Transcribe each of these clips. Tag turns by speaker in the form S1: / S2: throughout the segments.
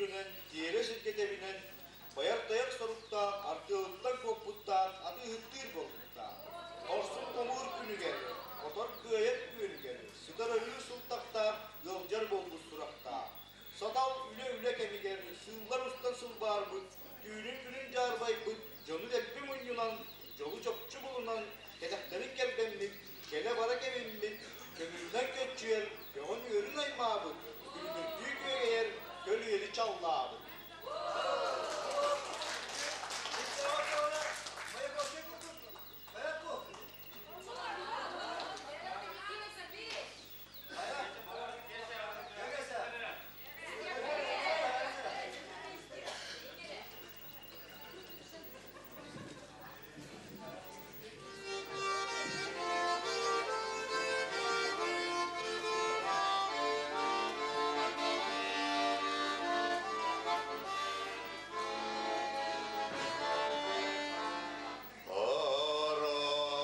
S1: сүүрүгүрүнэн, тиэрэ сиргэ тэбинэн, байар-тайар соруктаах, артыалыттан куоппуттаах, атыыһыттыыр буолбуттаах. Хорсун хомуур күнүгэр, хотор кыайар күөнүгэр, сытар өлүү сылтахтаах, ыалдьар буолбут сурахтаах. Сатал үлэ-үлэ кэмигэр сыыллар устан сылбаарбыт, түүнүн-күнүн дьаарбайбыт, дьону дэлби мунньунан, дьолу чопчу булунан, кэтэхтэрин кэргэммит, кэлэ-бара кэбиммит, көҥүлүнэн көччүйэр, көҕүн-үөрүн аймаабыт, күлүмүрдүү күөгэйэр, көлүйэни чаллаабыт.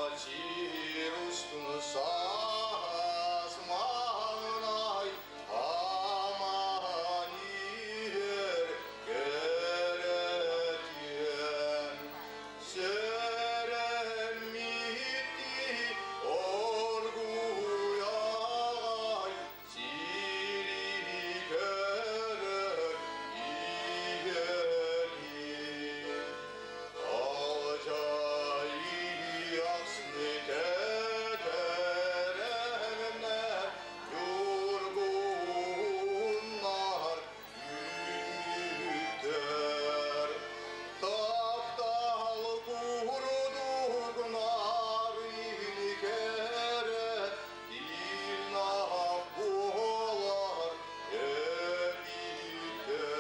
S2: Арачир устун саас маҥнай аман иһэр кэрэтиэн сэрэммитти оргуй аҕай сири көрөр иһэрин. Алжайыахсыны тэтэрэннэр ньургуннар үүммүттэр. Таптал курдук нарын кэрэ тыыннаах буолар эбиттэр.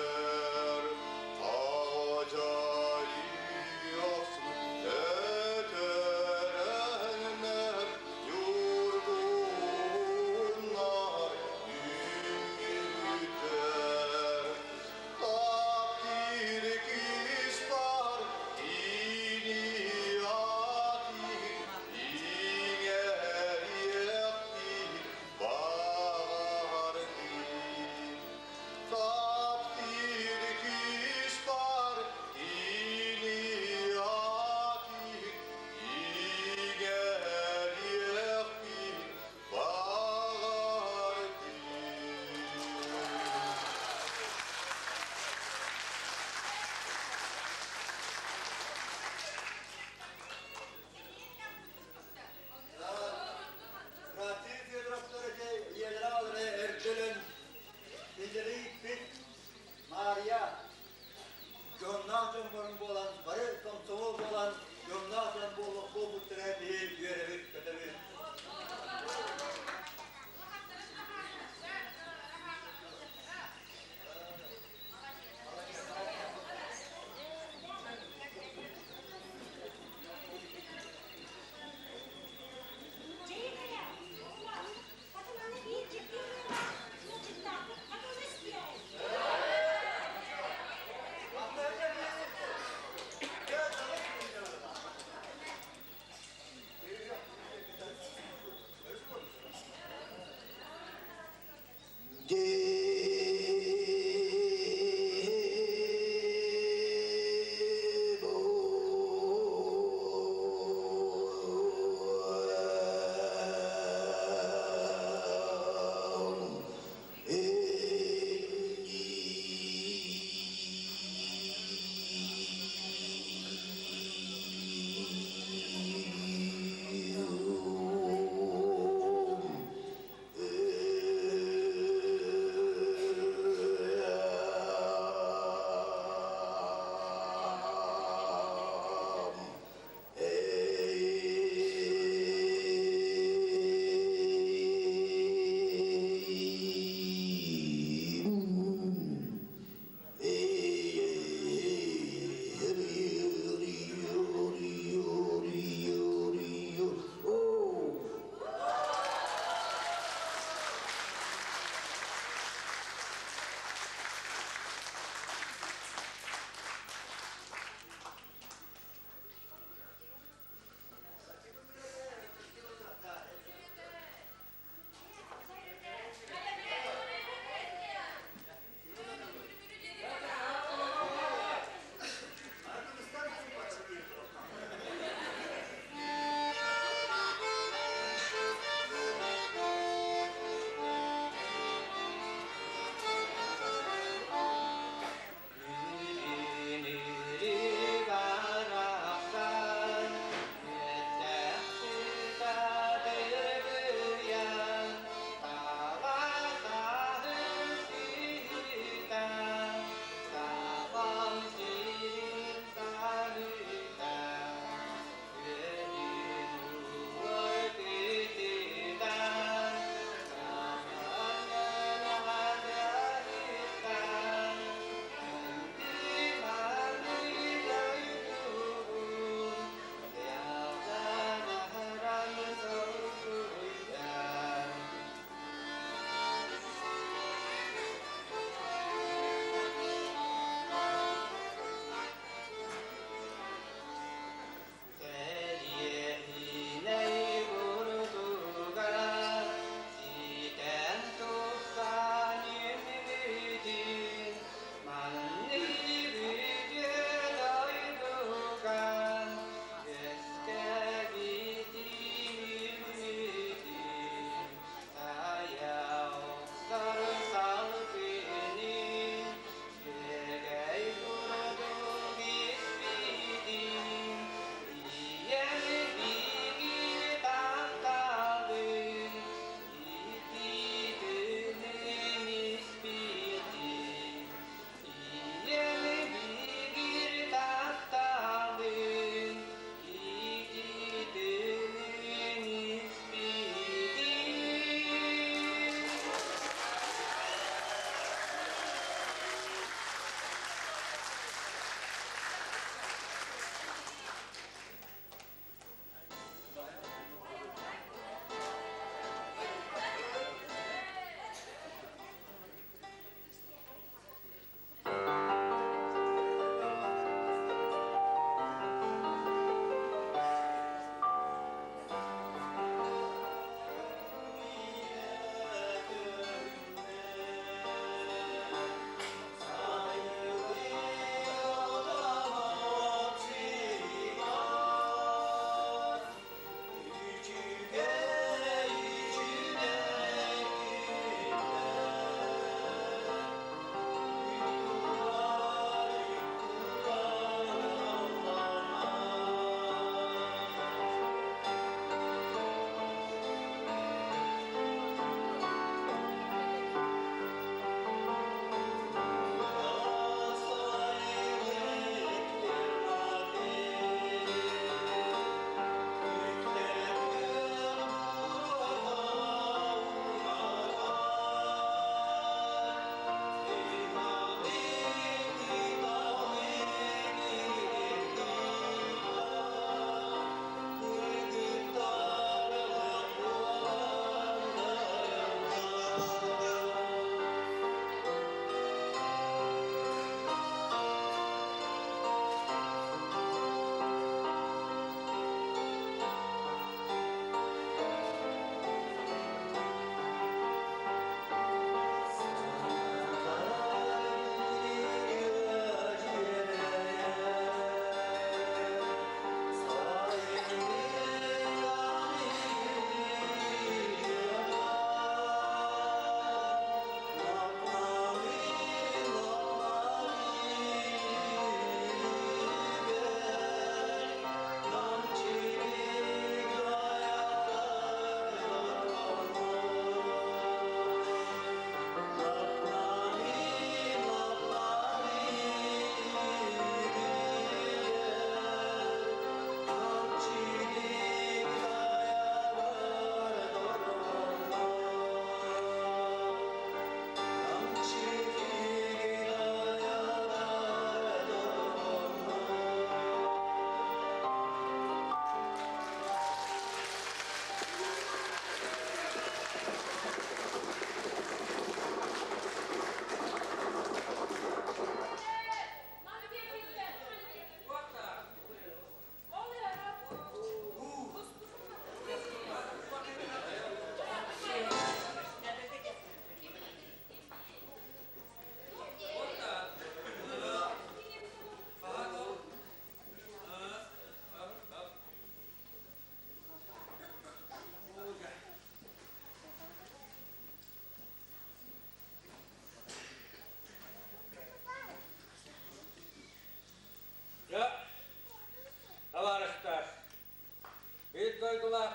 S2: Алжайыахсын тэтэрэннэр ньургуннар үүммүттэр. Таптыыр кыыспар кини атын иҥэриэхтии баҕардым. Таптыыр кыыспар кини атын иҥэриэхтии баҕардым.
S1: Братыы Федоровтар ити ийэлэрэ аҕалара эрдэ өлөн, кинилэри ииппит Маарыйа дьонноох дьон буолан, бары комсомол буолан, дьонноох дьон буолбуттара биһи үөрэбит, көтөбүт.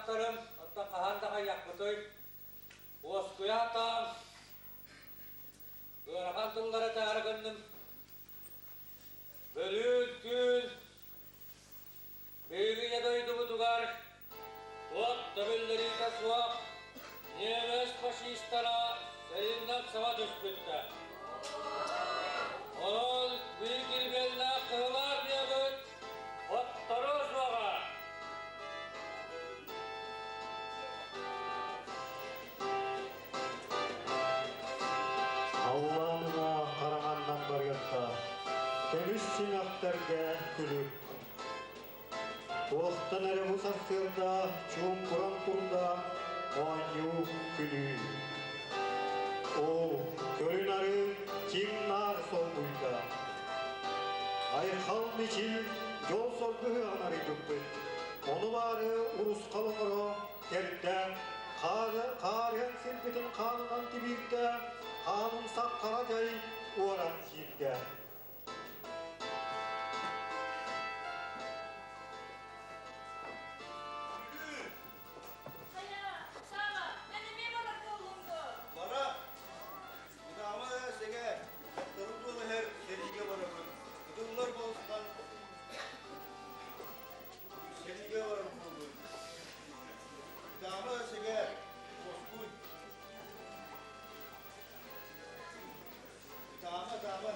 S3: Уолаттарым, оттон хаһан да хайыахпытый? Уоскуйа сатаан, ыарахан тыллары этээри гынным. Бөлүүн түүн биһиги Ийэ дойдубутугар уот да биллэриитэ суох ньиэмэс фашистара сэрииннэн саба түспүттэр. Онон биир килбиэннээх Кыһыл Армиябыт хотторуо суоҕа.
S4: Халлаанына хараҥаннан барыахха, көмүс симэхтэргэ күлүк. Туохтан эрэ бу сарсыарда чуумпуран турда оонньуу күлүү. Оо, көрүн-ары ким-наар солбуйда. Айхал мичил дьол-соргу ыһыаҕын арыйбыппыт. Ону баары урусхал оҥоро кэрдэ, хаарыан сирбитин хаанынан тибиирдэ, хаанымсах хара дьай уоран киирдэ.
S5: Хайа, Саба, эн эмиэ барар буоллуҥ дуо?
S1: Бара, Ытаама сэгэ, дьахтарым туох иһэр сэриигэ барабын. Ытыллар буолсан сэриигэ барар буоллун. Ытаама сэгэ, уоскуй. Ытаама, ытаама.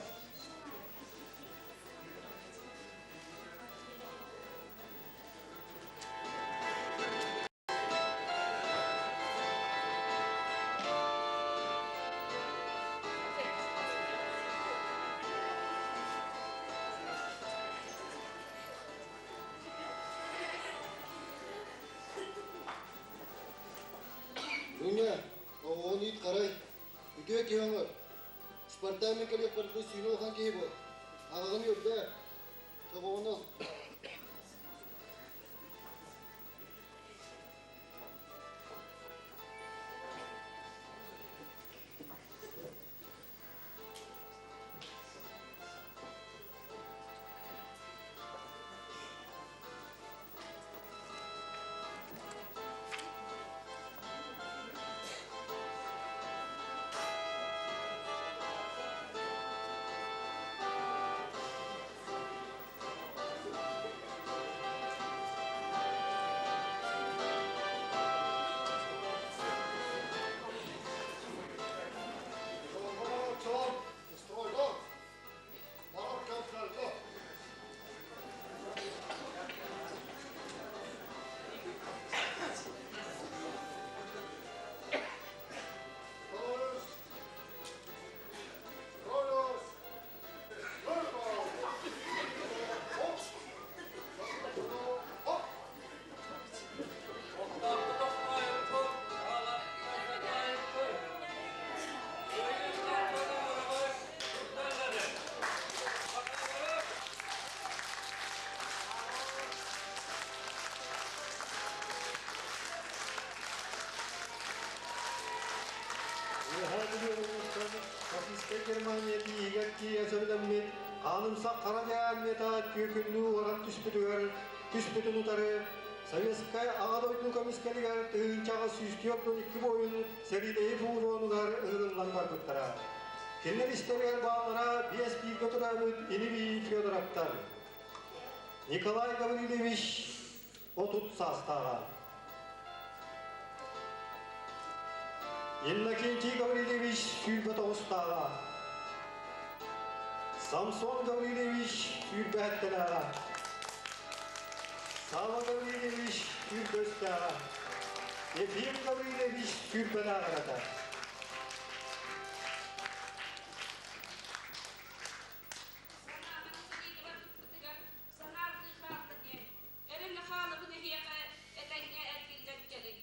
S2: Дуня, оҕоҕун иит харай, үтүө киһи оҥор. Спартамен кэлиэхпэр сүүнэ улахан киһи буол. Аҕаҕын үөрдээ, тоҕоҕун ыл.
S3: Оттооху тохтоойуккун, аалаттардаайыккын. Кыайыы тохтоон тутталлары. Бакалары
S4: Үөһээ Бүлүү улууһуттан фашистскай Германия тииһигэр тиийэ сөбүлэммит хаанымсах хара дьай армията түөкүннүү уоран түспүтүгэр түспүтүн утары Советскай Аҕа дойду көмүскэлигэр тыһыынчаҕа 142 буойун сэриилэһии фуруонугар ыҥырыллан барбыттара. Кинилэр истэригэр бааллара биэс бииргэ төрөөбүт ини-бии Федоровтар. Николай Гаврильевич 30 саастааҕа. Иннокентий Гаврильевич 29-тааҕа. Самсон Гаврильевич 27-тээҕэ. Сава Гаврильевич 25-тээҕэ. Ефим Гаврильевич 20-лээҕэ.
S5: Санаабыт сэриигэ барбыппытыгар санааргыы хаалла диэн, эрэнэ хаалабын эһиэхэ этэҥҥэ эргиллэн кэлиҥ.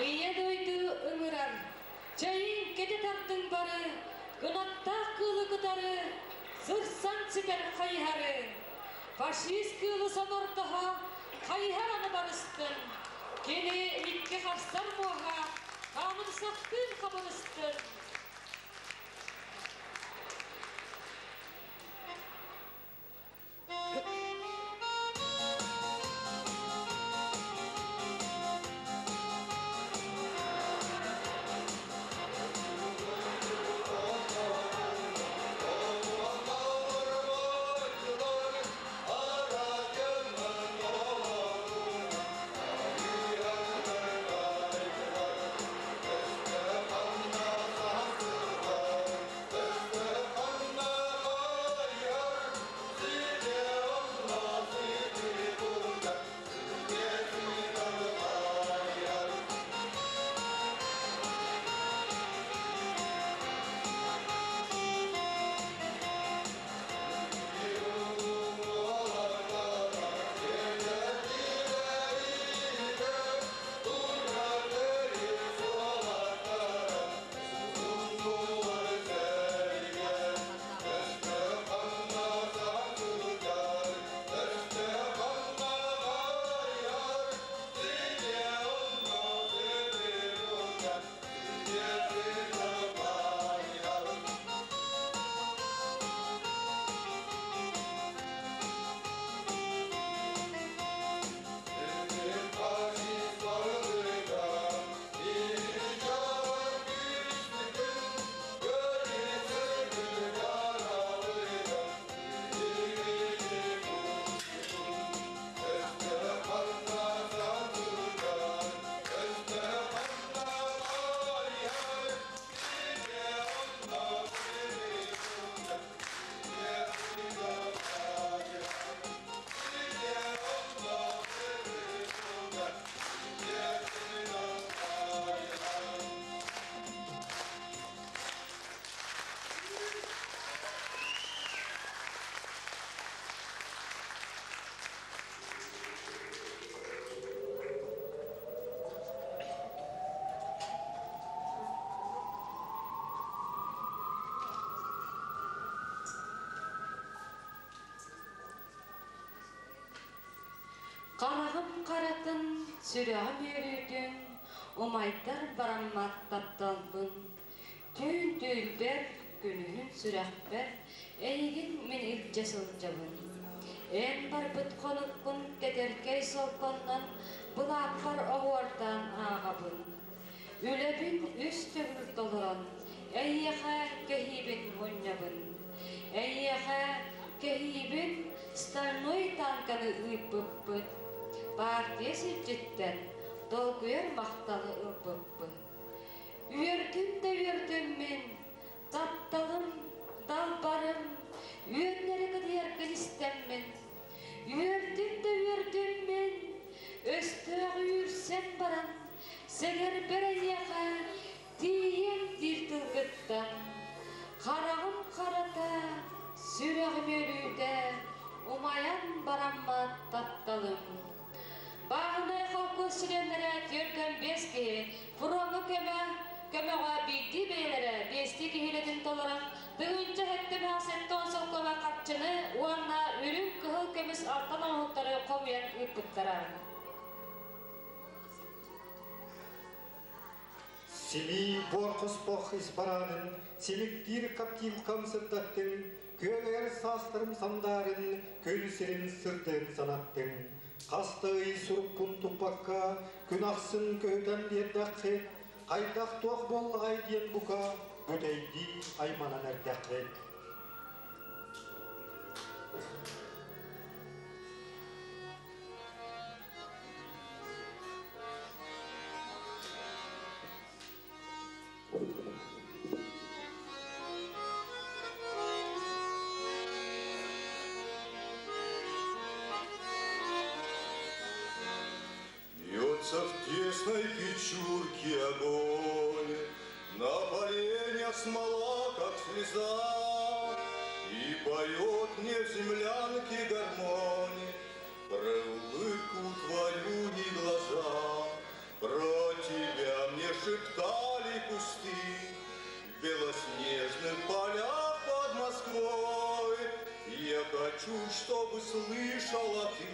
S6: Ийэ дойду ыҥырар, чэйиҥ кэтит ардыҥ бары, кынаттаах кыылы кытары сырсан ситэр хайыһары. Фашист кыылы сонордоһо хайыһар аны барыстын, кини икки харсар муоһа хаамымсахтыын хабырыстын. Сүрэҕим үөрүүтүн, умайдар бараммат тапталбын. Түүн түүлбэр, күнүһүн сүрэхпэр эйигин мин илдьэ сылдьабын. Эн барбыт хонуккун тэтэркэй солконнон былааппар оһуордаан ааҕабын. Үлэбин үс төгүл толорон, эйиэхэ кэһиибин мунньабын. Эйиэхэ кэһиибин стальной танканы ыыппыппыт. Партия сирдьиттэн долгуйар махталы ылбыппыт. Үөрдүм да үөрдүм мин, тапталым, далбарым, үөннэри кытыйаргын истэммин. Үөрдүм да үөрдүм мин, өстөөх үүрсэн баран, сэгэрбэр эйиэхэ тиийэн диир тылгыттан. Хараҕым харата, сүрэҕим үөрүүтэ, умайан бараммат тапталым. Бааһынай холкуос чилиэннэрэ 45 киһи фроҥҥа көмө көмөҕө биирдии бэйэлэрэ биэстии киһи үлэтин толорон 1770 солкуобай харчыны уонна үрүҥ кыһыл көмүс алтан оҥоһуктары хомуйан ыыппыттара.
S4: Силии буор хоспох ис бараанын, силиктиир каптилкам сырдаттыҥ, күөгэр саастарым сандаарын, күн сирин сырдыын санаттыҥ. Хас да ый суруккун туппакка, күн ахсын көһүтэн биэрдэххит, хайдах туох буоллаҕай диэн бука, бүтэйдии айманан эрдэххит.
S7: Бьется в тесной печурке огонь, На поленьях смола, как слеза, И поет мне в землянке гармонь Про улыбку твою и глаза. Про тебя мне шептали кусты В белоснежных полях под Москвой. Я хочу, чтобы слышала ты,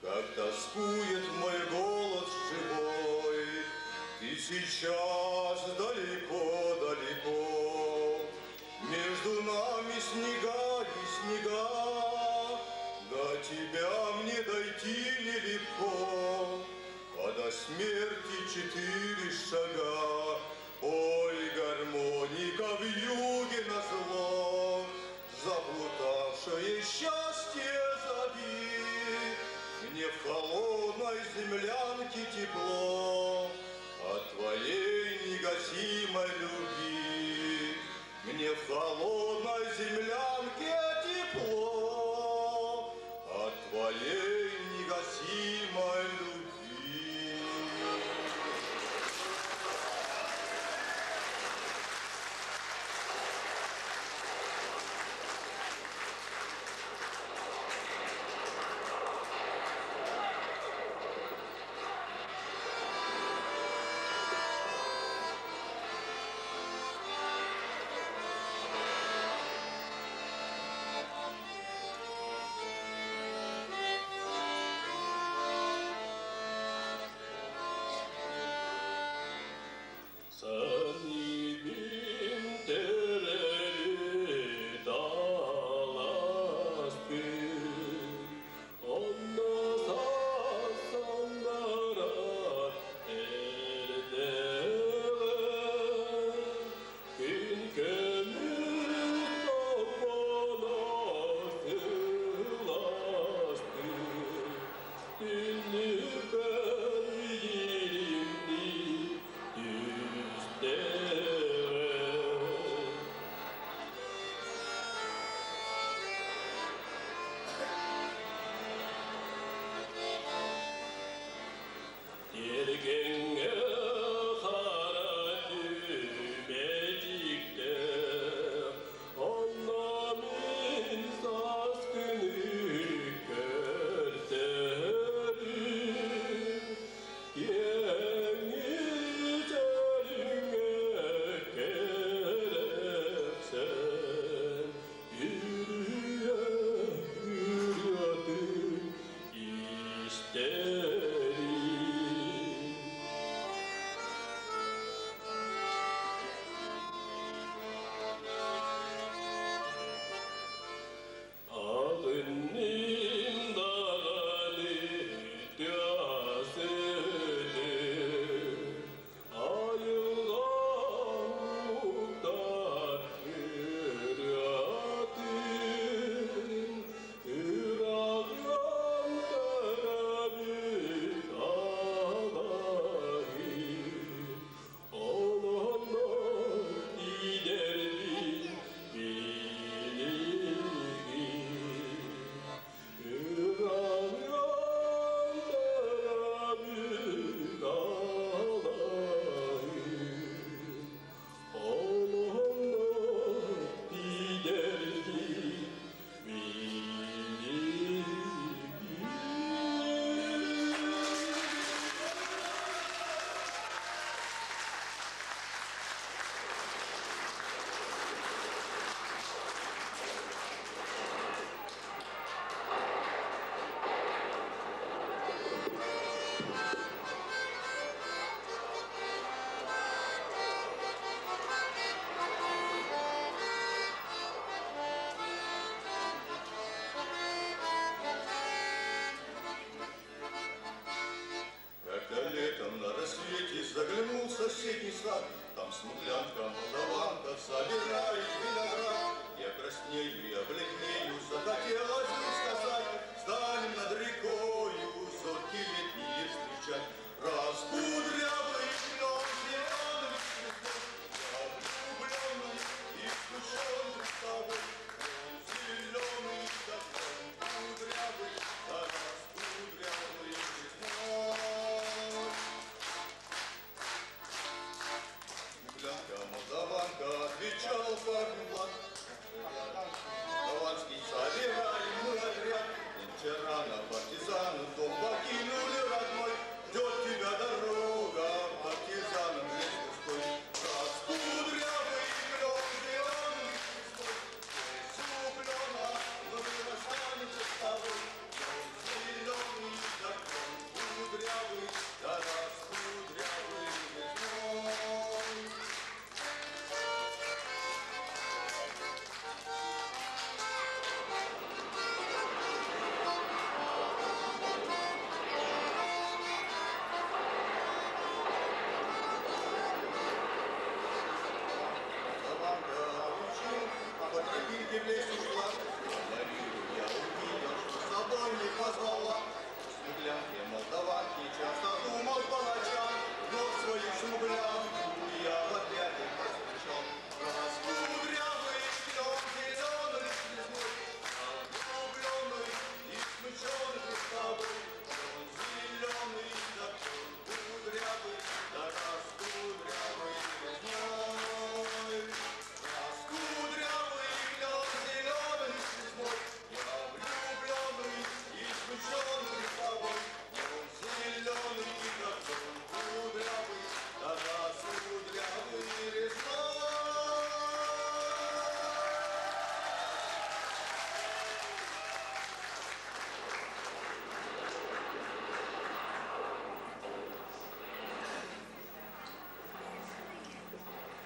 S7: как тоскует мой голос живой. Ты сейчас далеко-далеко, Между нами снега и снега, До тебя мне дойти нелегко, А до смерти 4 шага. Ой, гармоника в юге назло, Заплутавшее счастье зови. Мне в холодной землянке тепло От твоей негасимой любви. Мне в холодной землянке тепло От твоей негасимой любви.
S8: Sanibim tereli dalastı, Onda sassandarar erdeğe, Gün kömür topana sılastı, Günlük yerimli düzdeğe. Тиэргэҥҥэ хара түмэдьиктээх, Онно мин саас күнү көрсөрүм. Киэҥ үтөрүҥҥэ кэрэхсээн, Үрүйэ ырыатын истэрим.
S7: Смуглянка, молдаванка собирает виноград. Я краснею, я бледнею, захотелось вдруг сказать, станем над рекою сотки летние встречать. Раскудрявый клен зеленый лесной, я влюбленный и смущен тобой. Клен зеленый, да клен кудрявый, да раскудрявый лесной. Смуглянка, молдаванка, отвечал парню Влад. Молдаванский собираем мы отряд. Нынче рано партизаны дом покинули родной. Ждет тебя дорога, партизанам лес густой. Раскудрявый клен зеленый лесной, здесь у клена мы расстанемся с тобой. Клен зеленый, да клен кудрявый, да раскудрявый лесной. Молдаванка учил, по тропинке в лес ушла. Я вижу, я увидел, что с собой не позвала. Смуглянке, молдаванке часто думал по ночам, но свою смуглянку я в отряде повстречал. Раскудрявый клен зеленый лесной, влюбленный и смущенный с тобой. Клен зеленый, да клен кудрявый, да раскудрявый лесной. Раскудрявый клен зеленый лесной, я влюбленный и смущенный тобой. Клен зеленый, да клен кудрявый, да раскудрявый лесной.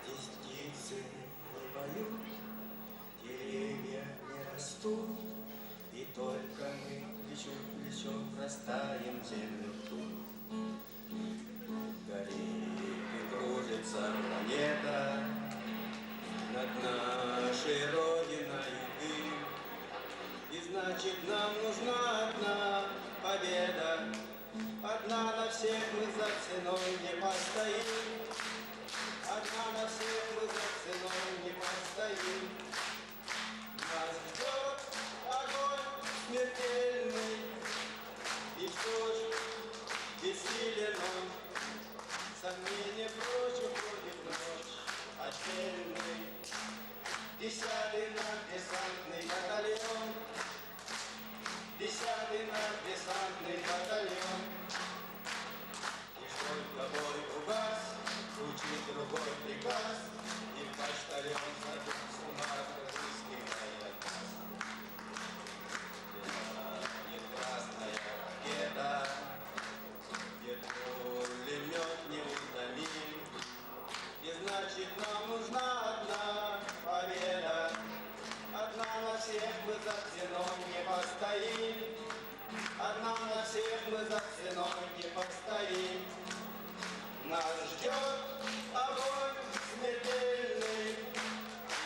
S9: Здесь птицы не поют, деревья не растут, и только мы плечо к плечу растаем землю тут. Горит и кружится планета над нашей Родиной дым. И значит, нам нужна одна победа, одна на всех мы за ценой не постоим. Одна на всех мы за ценой не постоим. Нас ждет огонь смертельный, и что ж, бессилен он, сомнение прочь уходит ночь отдельный. Десятый наш десантный батальон, десятый наш десантный батальон. И только бой угас, звучит другой приказ, и почтальон сойдет с ума, разыскивая нас. Летает красная ракета, где пулемет неутомим. И значит, нам нужна одна победа, одна на всех мы за ценой не постоим, одна на всех мы за ценой не постоим. Нас ждет огонь смертельный,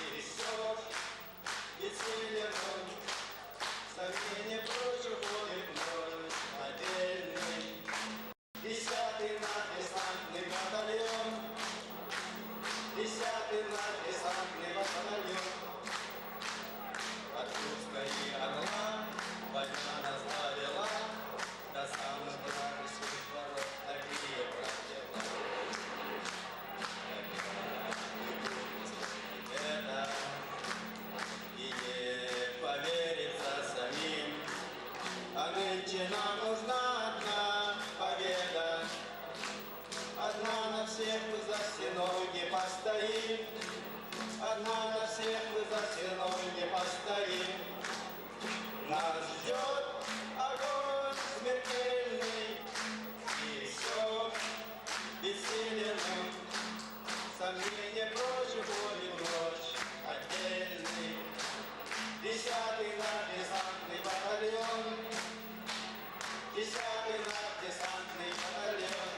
S9: и все ж бессилен он. Сомнение прочь уходит ночь отдельный. Десятый наш десантный батальон, десятый наш десантный батальон. От Курска и Орла война нас довела, до самых вражеских ворот такие провела. Это и не поверится самим, а нынче нам нужна одна победа. Одна на всех мы за стеной не постоим, одна на всех мы за стеной не постоим. Нас ждет огонь смертельный, и все бессилен он. Сомнение прочь уходит ночь отдельный. Десятый наш десантный батальон, десятый наш десантный батальон.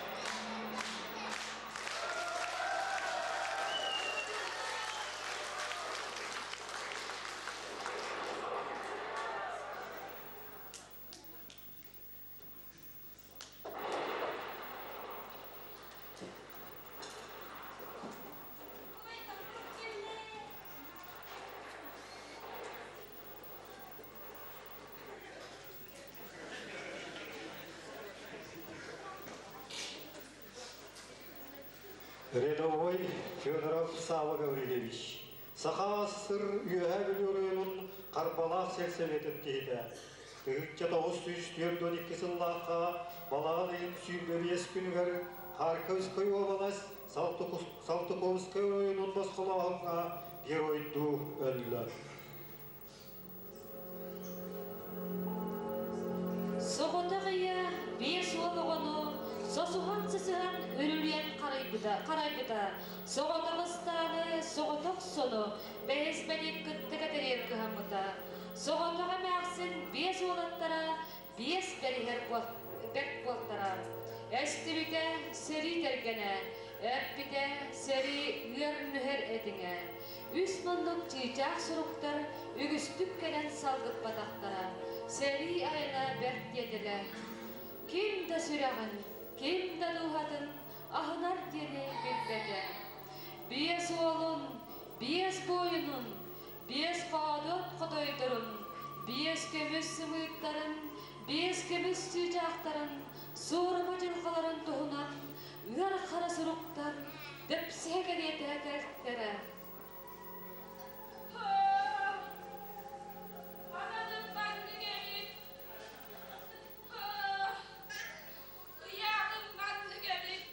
S4: Рядовой Федоров Сава Гаврильевич, Саха АССР Үөһээ Бүлүү оройуонун Харбалаах сельсоветын киһитэ. 1942 сыллаахха балаҕан ыйын 25 күнүгэр Харьковскай уобалас Салтыковскай оройуонун босхолооһуҥҥа геройдуу өллө.
S6: Соҕотох ийэ 50 оҕону сосуһан-сысыһан үрүлүйэн харайбыта, харайбыта. Соҕотох ыстааны, соҕотох сону бэһис бэник кытта кэтэрийэр кыһаммыта. Соҕотох эмээхсин биэс уолаттара биэс бэриһэр бэрт буолтара. Эстибитэ сэрии тэргэнэ, эппитэ сэрии ыар-нүһэр этиҥэ. Үс муннук чыычаах суруктар үгүстүк кэлэн салгыппатахтара. Сэрии айана бэрт диэтилэр. Ким да сүрэҕин, ким да дууһатын аһынар диэни билбэтэ. Биэс уолун, биэс буойунун, биэс хоодуот хотойдорун, биэс көмүс сымыыттарын, биэс көмүс чыычаахтарын, суорума дьылҕаларын туһунан ыар хара суруктар дэпсиһэ кэриэтэ кэлтэрэ.
S5: Ананым маннык эбит, ыйааҕым маннык эбит,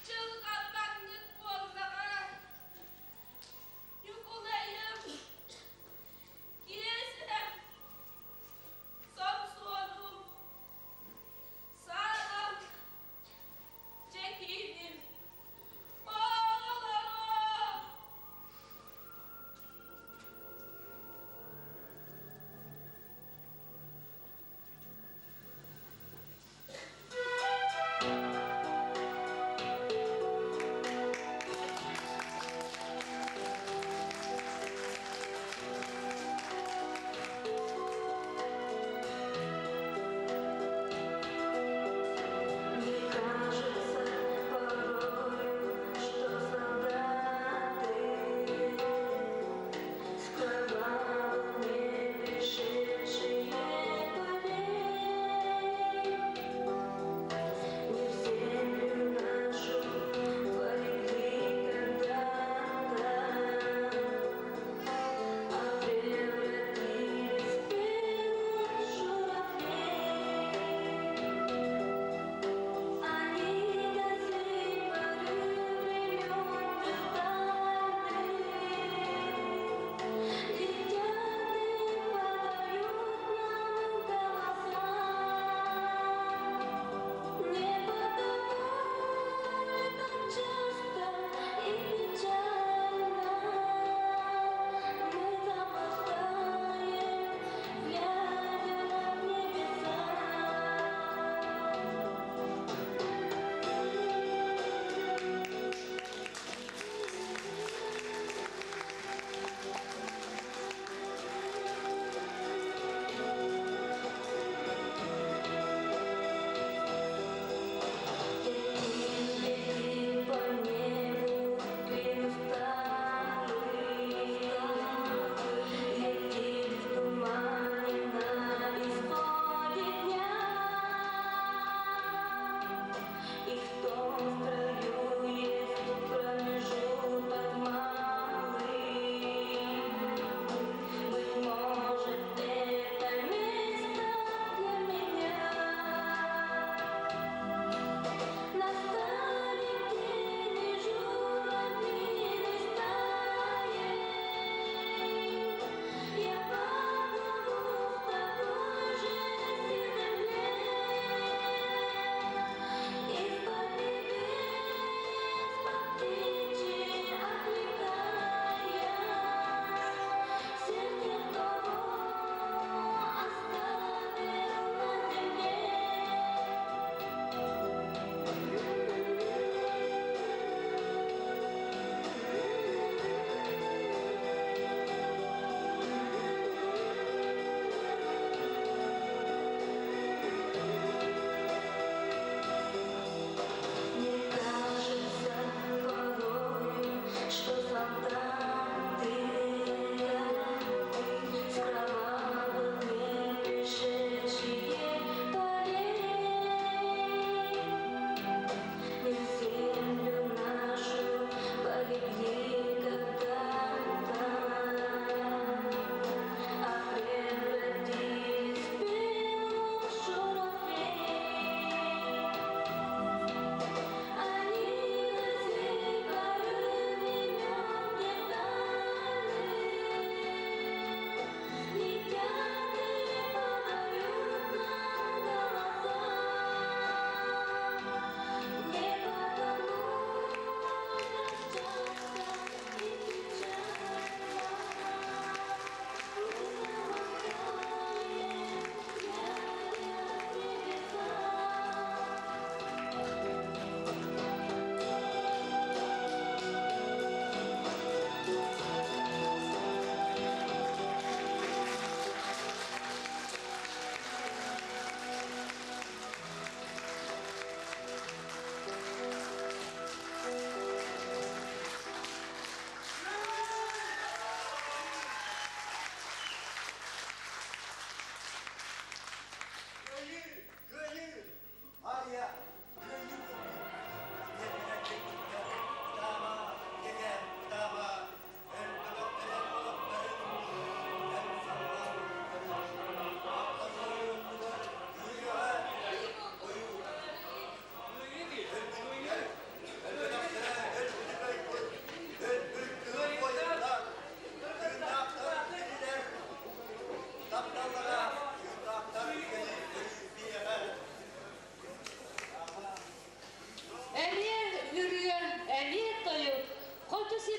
S5: дьылҕам маннык буоллаҕа. Ньукулайым, киэсэм, сомсуонум.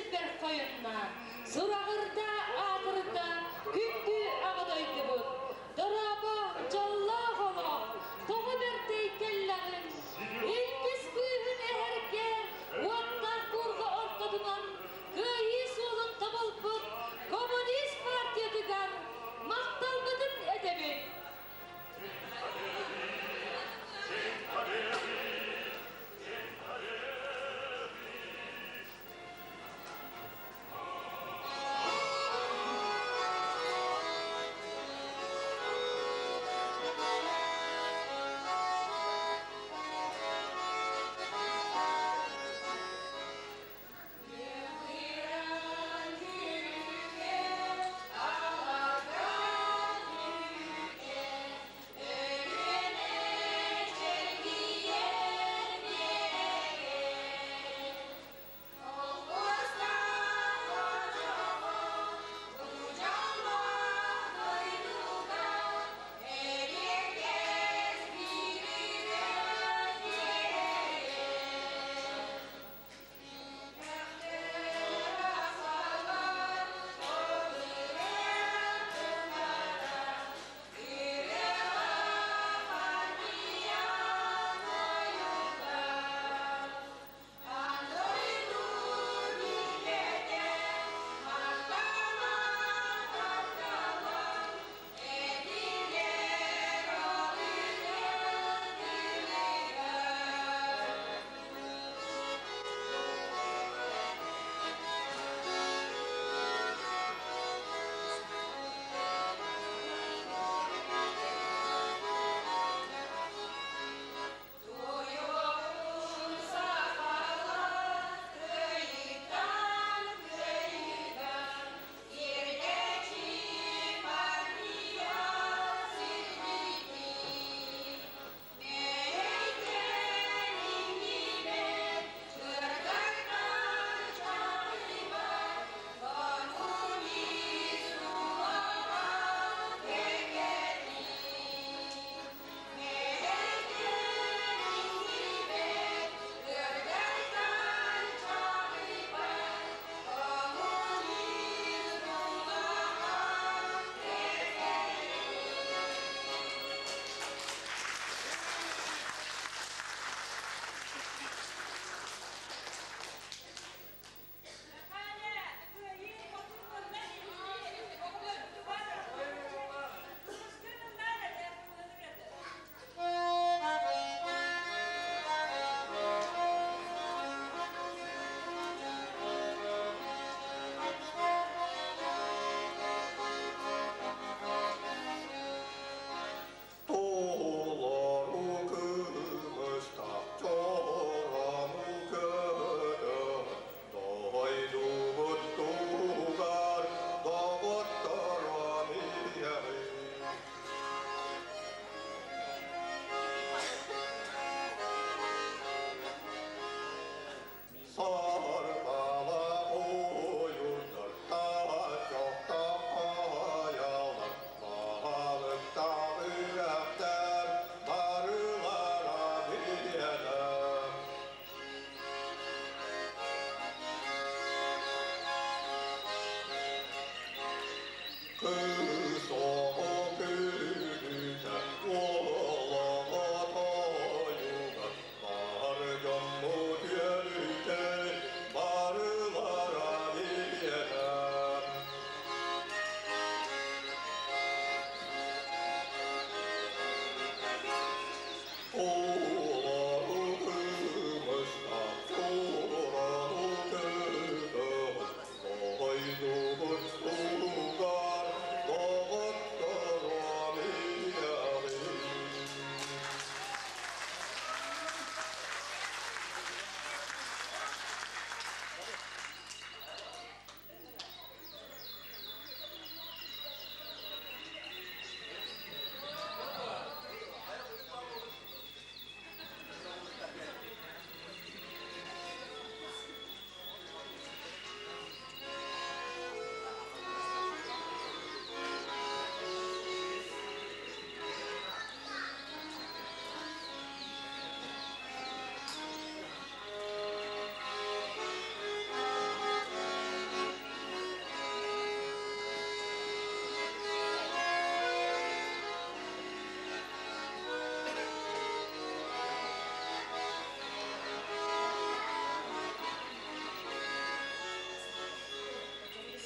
S6: сирбэр хойунна, сураҕырда, аатырда күндү Аҕа дойдубут. Дорообо, дьоллоох олох, тоҕо бэрдэй кэллэҕиҥ? Илбис быыһын эһэргэ уоттаах буурҕа ортотунан кыайыы суолун тобулбут коммунист партиятыгар махталбытын этэбит.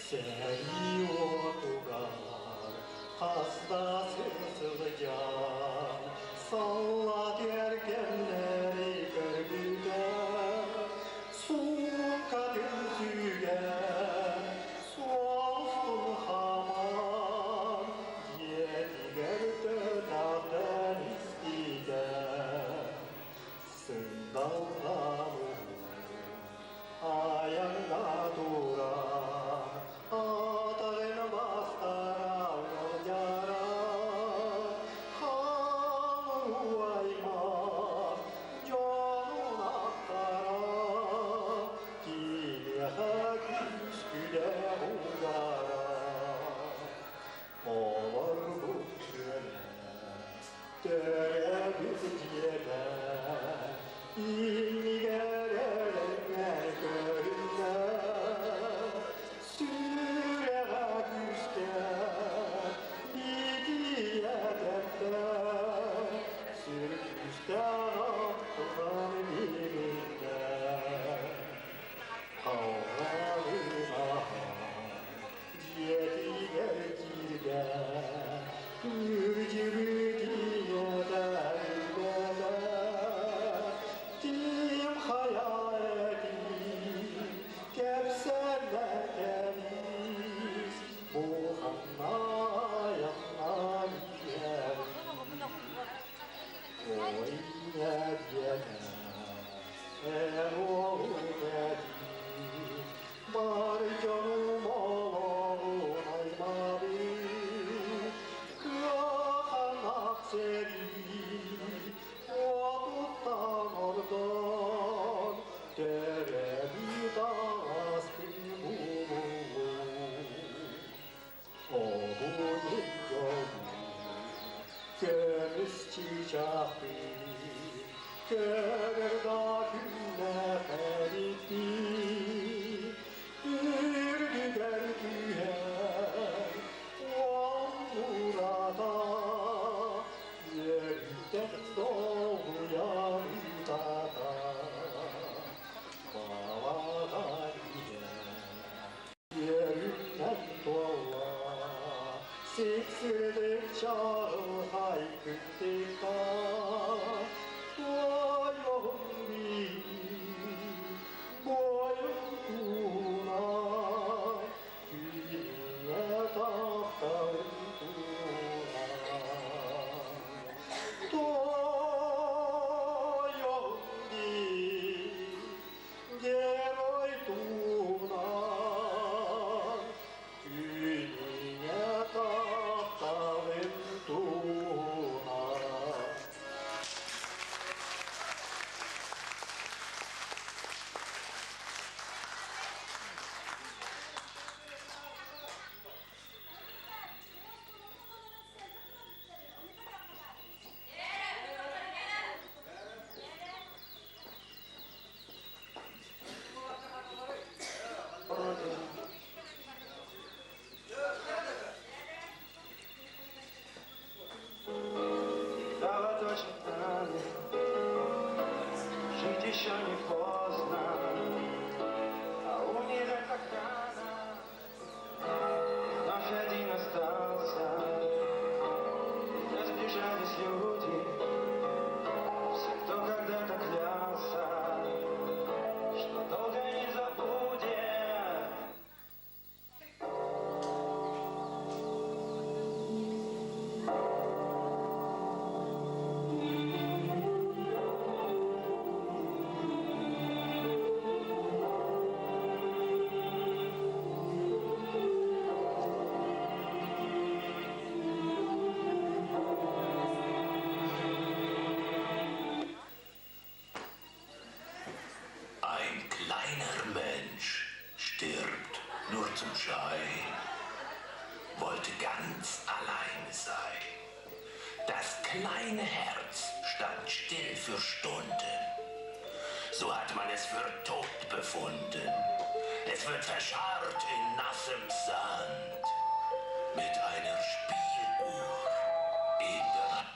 S4: Сэрии уотугар хас да сыл сылдьан, саллаат эргэннэри көрбүтэ, сууккатын сүгэн, суолустун хааман, дьиэтигэр төннөн испитэ. Сындалҕан айаҥҥа туран, атаҕын бастара ыалдьара, хаалуу аймах дьонун ахтара, киниэхэ күүс-күдэх угара. Олорбут күөнэ, төрөөбүт дьиэтэ, иннигэр эрэҥҥэ көрүннэ. Сүрэҕэ күүскэ битийэ тэптэ, сүр күүстээх ахтылҕан билиннэ. Халҕанынаһан дьиэтигэр киирдэ, күрдьүбүт ийэтэ билбэтэ. Ким хайа этий, кэпсэннэ кэбис, бу ханна айаннаан иһэбин? Ой, ийэ диэтэ, эр уолун этий, бар дьонум олоҕун аймабыт, кыаханах сэрии уотуттан ордон, төрөөбүт аҕаспын булуҥ. Обуйун дьолу көмүс чыычаахпын, көрөр да күннээх эбиппин. Үрдүгэр түһэр уол урата, үөрүүттэн долгуйан ытата. Балаҕан иһэ үөрүүнэн туолла, сипсирдик чаҕылхай күн тыкта. Туойуоҕум биир буойун туунан, күнүҥҥэ тапталын туунан. Туойуоҕум биир герой туунан, күнүҥҥэ тапталын туунан.
S9: Давать очень надо, жить еще не поздно, а умирать так рано. Вновь один остался, разбежались люди, все, кто когда-то клялся, что долго не забудет.
S10: Ein kleiner Mensch stirbt nur zum Schein, wollte ganz alleine sein. Das kleine Herz stand still für Stunden. So hat man es für tot befunden. Es wird verscharrt in nassem Sand mit einer Spieluhr in der Hand.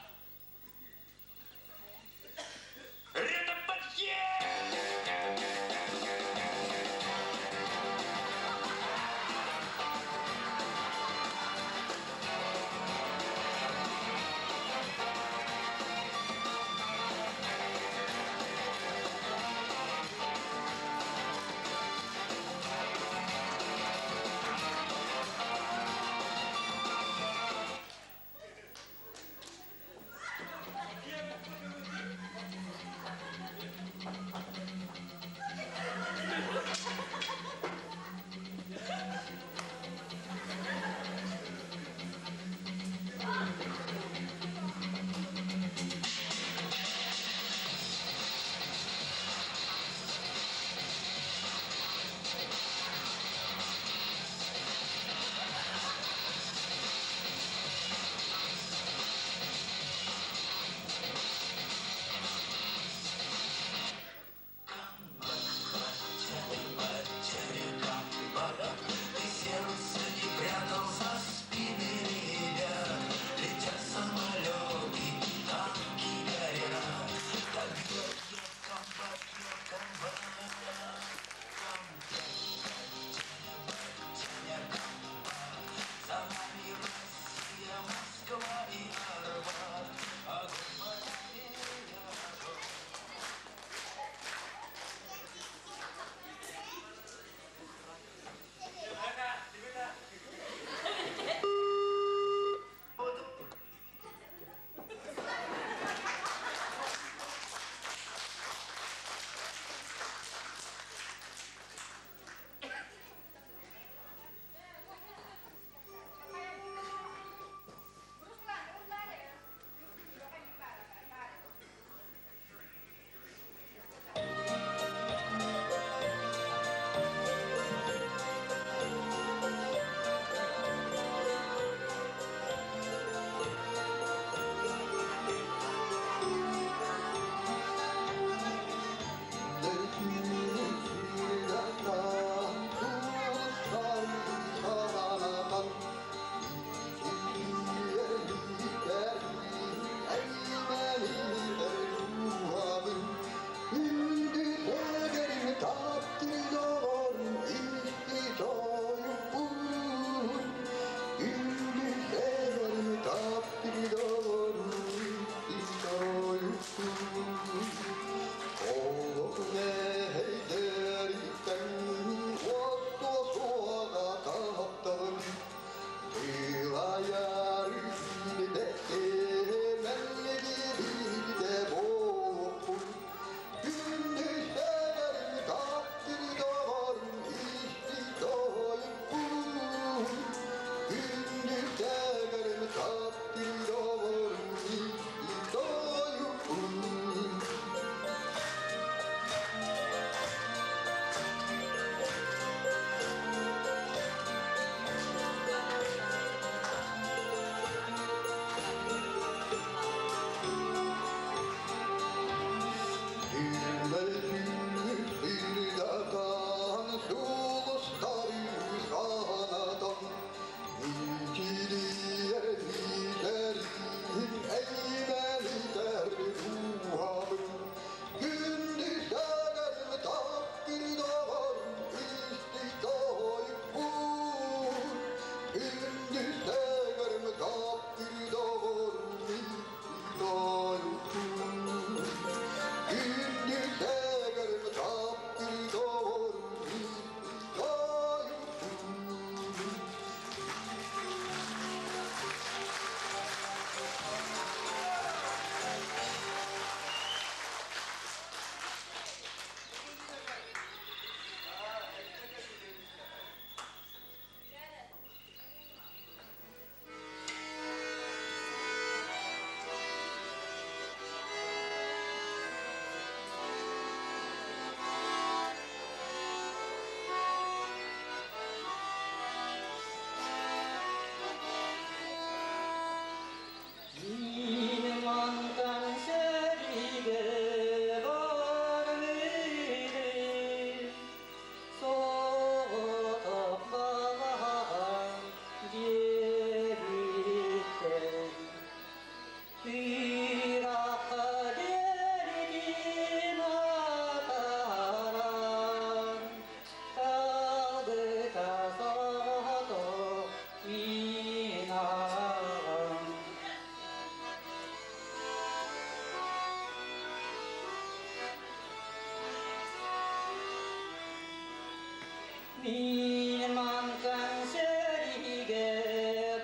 S11: Мин мантан сэриигэ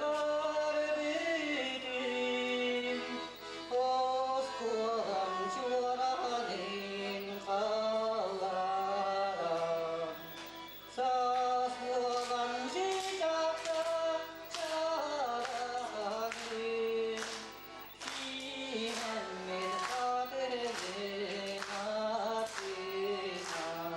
S11: барбытым, оскуолам чуораанын хаалларан, саас буолан чыычаахта чараҥын, сиэнэммин хатырын аттынан.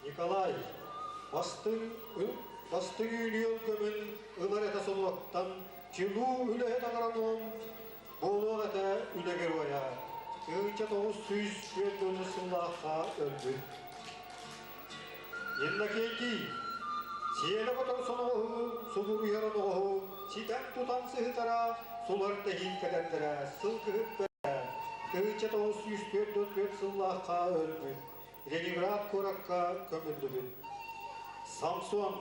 S4: Николай, бастыҥ бастыҥ үүнүөл көмүн ылар этэ солуоттан, чулуу үлэһит агроном буолуох этэ үлэ геройа. 1940 сыллаахха өлбүт. Иннокентий, сиэлэ ботор соноҕоһу, субуруйар оноҕоһу ситэн тутан сыһытара, сулар тэһиин кэтэрдэрэ, сылгыһыт бэрэ, 1944 сыллаахха өлбүт. Ленинград куоракка көмүллүбүт. Самсон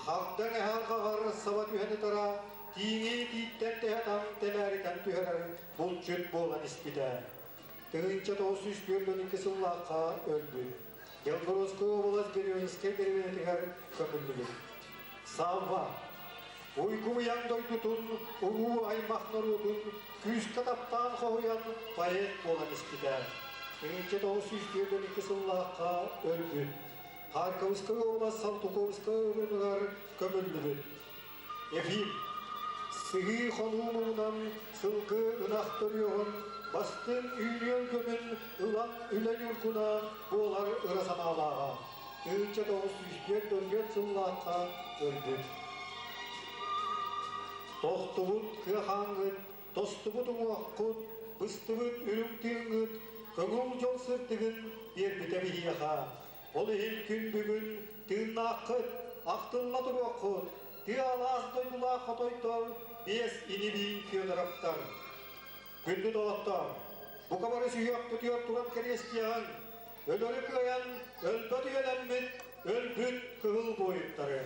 S4: хагдаҥ эһэ арҕаҕар саба түһэн ытара, тииҥи тииттэн тэһэ тэлээритэн түһэрэр булчут буолан испитэ. 1942 сыллаахха өлбүт. Белгородскай уобалас Березовскай дэриэбинэтигэр көмүллүбүт. Савва Уйгу-быйаҥ дойдутун, уруу аймах норуотун күүскэ таптаан хоһуйан поэт буолан испитэ. 1942 сыллаахха өлбүт. Харьковскай уобалас Салтыковскай оройуонугар көмүллүбүт. Ефим сыһыы хонуу муҥунан сылгы ынах төрүөҕүн бастыҥ үүнүөн көмүн ылан үлэ ньургуна буолар ыра санаалааҕа. 1944 сыллаахха өлбүт. Тохтубут кыахааҥҥыт, тостубут уҥуоххут, быстыбыт үрүҥ тыыҥҥыт көҥүл дьол сырдыгын биэрбитэ биһиэхэ. Ол иһин күн бүгүн тыыннааххыт, ахтылла туруоххут, тыа алаас дойдулаах хотойтор биэс ини-бии Федоровтар. Күндү доҕоттоор, бука бары сүһүөхпүтүгэр туран кэриэстиэҕиҥ, өлөрү кыайан өлбөт үйэлэммит өлбүт кыһыл буойуттары.